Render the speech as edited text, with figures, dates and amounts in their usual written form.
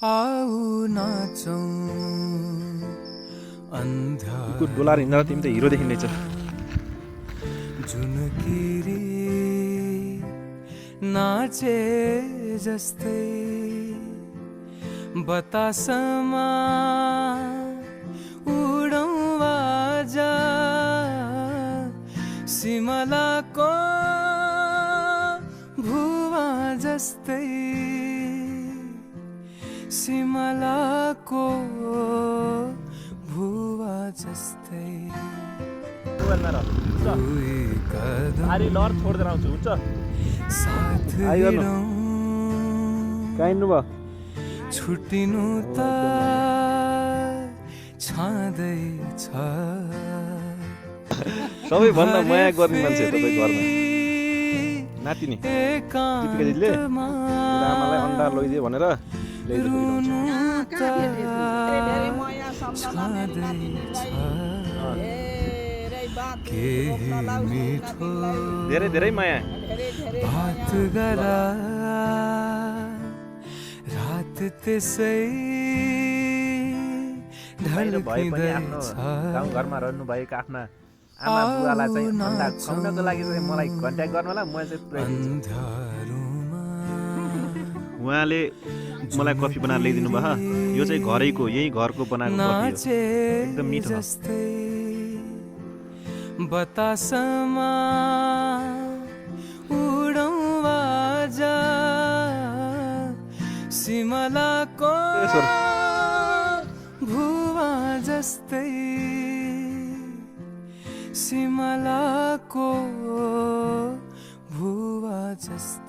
आऊ नाचौं कुकुर डोलाएर हिँड्दा तिमी त हिरो देखिँदैछ। जुन किरी नाचे जस्तै बतासमा उडौँ आजा सिमलाको भुवा जस्तै सिमलाको भुवा जस्तै अरे लर छोड्दै आउँछु हुन्छ साथ हिँडौँ कहाँ हिँड्नु भयो छुट्टिनु त छँदैछ सबैभन्दा माया गर्ने मान्छे तपाईँ घरमा नातिनी दिपिका दिदीले आमालाई अन्डा लैदियो भनेर धेरै धेरै माया बात गरा रात त्यसै ढल्किँदैछ गाउँघरमा रहनुभएका आफ्ना आमा बुवालाई चाहिँ अन्डा खुवाउनको लागि चाहिँ मलाई कन्ट्याक्ट गर्नु होला। म चाहिँ उहाँले मलाई कफी बनाएर ल्याइदिनु भयो। यो चाहिँ घरैको यही घरको बनाएको कफी हो, एकदम मिठो। बतासमा उडौँ आजा सिमलाको भुवा जस्तै सिमलाको भुवा जस्तै